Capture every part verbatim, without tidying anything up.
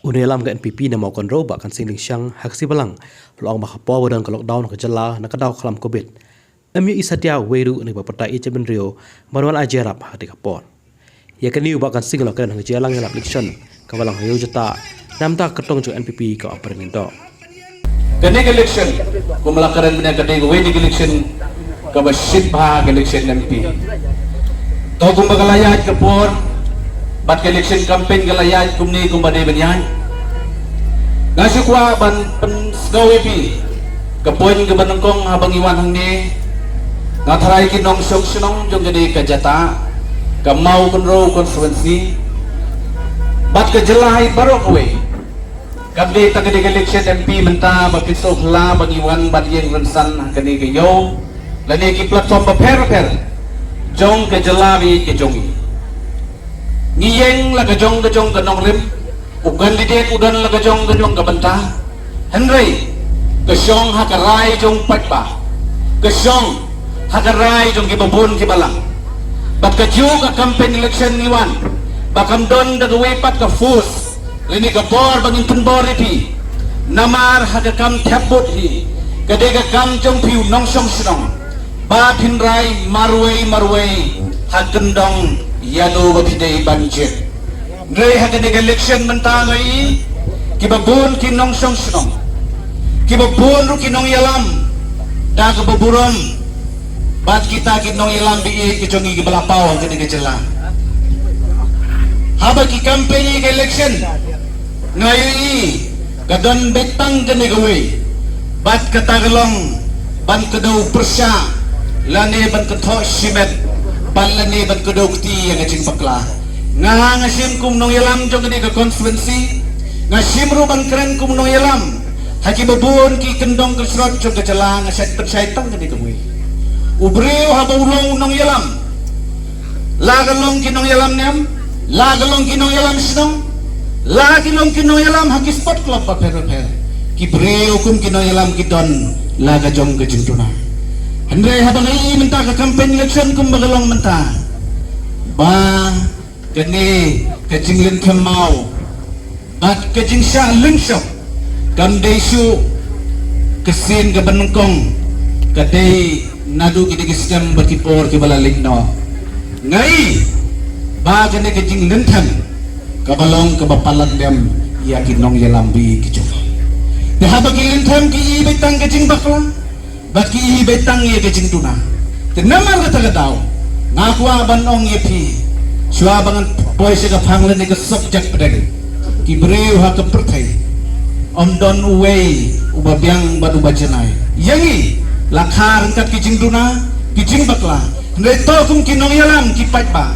U nongïalam ka N P P na Mawkynrew Bah Kansing Lyngshang ha ka sngi Balang u la ong ba ha ka por ba don ka lockdown ha ka jylla na ka daw khlam covid, ym ïohi satia uwei ruh na kiba pyrta ïeit jaitbynriew ban wan ai jingïarap ha katei ka por. Ïa kane u Bah Kansing u la kren ha ka jingïalang ïalap election kaba la long ha Ïewjata na ka bynta ka kyrtong jong ka N P P kaba ap ryngdoh. Kane ka election, kum la kren mynne, ka dei kawei na ka election kaba shit bha, ka election M P. To kumba ka la ïaid ka por, bad ka election campaign ka la ïaid kumne kumba dei ban ïaid. Nga shu kwah ban pynsngew ïa phi ka point kaba nyngkong haba ngi wan hangne. Nga tharai ki nongshong shnong jong kane ka jaka, ka Mawkynrew constituency, bad ka jylla hi baroh kawei, kam dei tang kane ka election M P mynta ba phin sngewhla ba ngi wan ban ïeng rynsan ha kane ka ïew lane ki platform bapher bapher jong ka jylla ba ïeit ka jong ngi. Ngi ïeng la ka jong ka jong ka nongrim, u candidate u don la ka jong ka jong ka bynta. Hynrei ka shong ha ka rai jong paidbah, ka shong ha ka rai jong kiba bun kiba lang. Bad kajuh ka campaign election ngi wan ba kam don da kawei pat ka force lane ka bor ba ngin pynbor ïa phi. Namar ha ka kam thep vote hi ka dei ka kam jong phi u nongshong shnong ba phin rai marwei marwei ha kyndong ïano ba phi dei ban jied. Hynrei ha kane ka election mynta nga ïohi kiba bun ki nongshong shnong, kiba bun ruh ki nongïalam da kaba burom bad kita ki nongïalam ba ïeit ki jong ngi kiba la paw ha kane ka jylla. Haba ki campaign ïa ka election nga ïohi ka don beit tang kane kawei, bad kata ka long ban kdew pyrshah lane ban kynthoh shimet bad lane ban kdew kti ïa ka jingbakla. Nga, nga shim kum nongïalam jong kane ka constituency, nga shim ruh ban kren kum nongïalam ha kiba bun ki kyndong kynshrot jong ka jylla, nga shait pynshai tang kane kawei. U briew haba u long u nongïalam, la ka long ki nongïalam niam, la ka long ki nongïalam shnong, la ki long ki nongïalam ha ki sport club bapher bapher, ki briew kum ki nongïalam ki don la ka jong ka jingduna. Hynrei haba nga ïohi mynta ka campaign election kumba ka long mynta, ba kane ka jinglyntham maw bad ka jingshah lyngshop kam dei shuh ka sien kaba nyngkong, ka dei naduh kine ki snem bad ki por kiba la leit noh. Nga ïohi ba kane ka jinglyntham kaba long kaba palat dem ïa ki nongïalam ba ïeit ki jong ngi. Te haba ki lyntham ki ïohi beit tang ka jingbakla bad ki ïohi beit tang ïa ka jingduna. Te namar kata ka daw nga kwah ban ong ïa phi, shuwa ba ngan poi sha ka phang lane ka subject pdeng, ki briew ha ka pyrthei ym don uwei uba biang bad uba janai. Ïa ngi la kha ryngkat ki jingduna, ki jingbakla. Hynrei to kum ki nongïalam, ki paidbah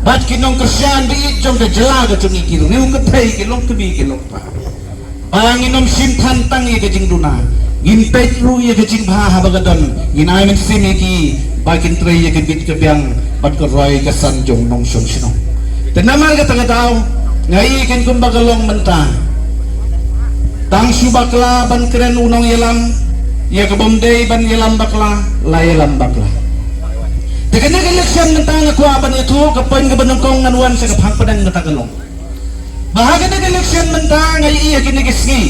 bad ki nongkyrshan ba ïeit jong ka jylla ka jong ngi, ki riew kynthei, ki longkmie, ki longkpa, ba ngin ym shim than tang ïa ka jingduna, ngin peit ruh ïa ka jingbha haba ka don, ngin ai mynsiem ïa ki ba kin trei ïa ka bit ka biang bad ka roi ka san jong nongshong shnong. Te namar kata ka daw nga ïohi kein kumba ka long mynta, tang shu bakla ban kren u nongïalam, ïa ka bym dei ban ïalam bakla la ïalam bakla. Te kane ka election mynta nga kwah ban ïathuh ka point kaba nyngkong, ngan wan sha ka phang pdeng kata ka long ba ha kane ka election mynta nga ïohi ha kine ki sngi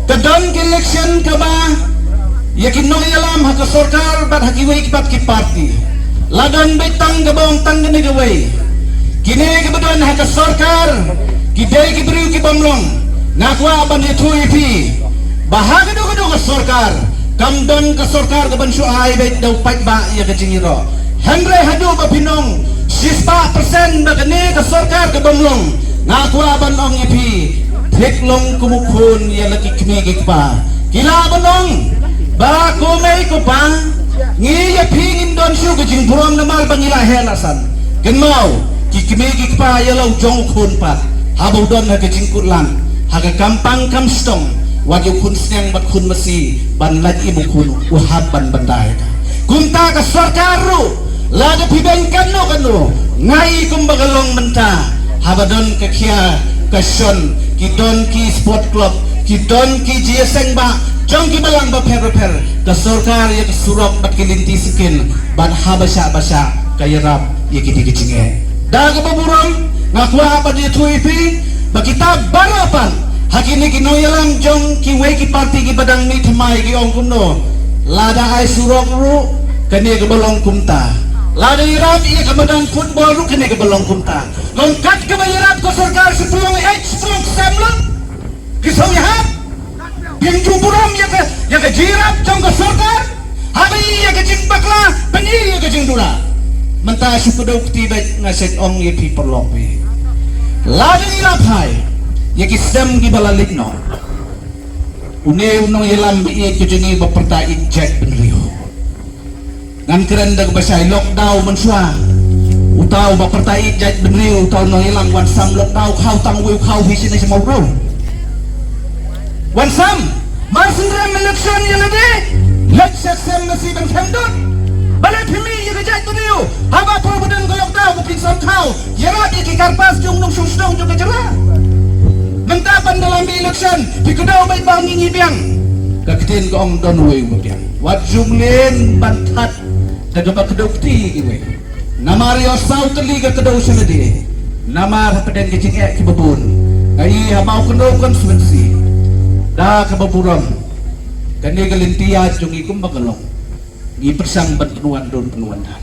ka don ka election kaba ïa ki nongïalam ha ka sorkar bad ha kiwei pat ki party la don beit tang kaba ong tang kane kawei. Kine kiba don ha ka sorkar ki dei ki briew ki bym long. Nga kwah ban ïathuh ïa phi ba ha kano kano ka sorkar kam don ka sorkar kaban shu ai beit da u paidbah ïa ka jingïaroh. Hynrei haduh ba phin ong shispah percent ba kane ka sorkar ka bym long, nga kwah ban ong ïa phi, thik long kum u khun ïa la ki kmie ki kpa. Ki lah ban ong ba ko mei ko pa, ngi ïa phi ngim don shuh ka jingburom namar ba ngi la heh la san. Kynmaw, ki kmie ki kpa ïa la u jong u khun pat, haba u don ha ka jingkut lang, ha ka kam pang kam shtong, wat ïa u khun sniang bad khun masi ban lait im u khun, u hap ban bynta ïa ka. Kumta ka sorkar ruh, lada phi beiñ katno katno, nga ïohi kumba ka long mynta, haba don ka khia ka shon, ki don ki sport club, ki don ki jingïaseng bah jong ki balang bapher bapher, ka sorkar ïa ka surok bad ki lynti skin, bad haba shah ba shah ka ïarap ïa kine ki jingeh. Da kaba burom nga kwah ban ïathuh ïa phi, Ba kita baroh pat ha kine ki nongïalam jong kiwei ki parti kiba dang mih thymmai ki ong kumno, lada ai surok ruh kane kaba long kumta, lada ïarap ïa ka madan football ruh kane kaba long kumta. Long kat kaba ïarap ka sorkar, shu pynlong ïa, shu pynlong ksem lut. Ki shu ïahap. Biang ju burom ïa ka, ïa ka jingïarap jong ka sorkar. Haba ïa ka jingbakla, pyni ïa ka jingduda. Mynta shu kdew kti bad nga sa ong ïa phi paralok phi. Lada ïarap hai ïa ki snem kiba la leit noh, une u nongïalam ba ïeit ka jong ngi ba pyrta ïeit jaitbynriew. Ngan kren da kaba shai, lockdown mynshuwa, uta uba pyrta ïeit jaitbynriew, uta u nongïalam, wan sam lockdown, khaw tang uwei u khaw hi shane sha Mawkyrwat. Wan sam, mar shu rem election ïa lade, leit sha sem na si ban khem dud. Balei phi mih ïa ka jaitbynriew? Haba phi ba don ka lockdown ba phin sam khaw, ïarap ïa ki karpas jong nongshong shnong jong ka jylla. Mynta ban da la mih election, phi kdew bad ba ngi ngi biang. Ka ktien ka ong don uwei uba biang. Wat ju mlien ban that da kaba kdew kti ïa kiwei. Namar ïa saw tylli ka kdew sha lade. Namar hapdeng ka jingeh kiba bun, nga i ha Mawkynrew constituency, da kaba burom, kane ka lynti ïaid jong ngi kumba ka long, ngi pyrshang ban pynwan dun pynwan dan.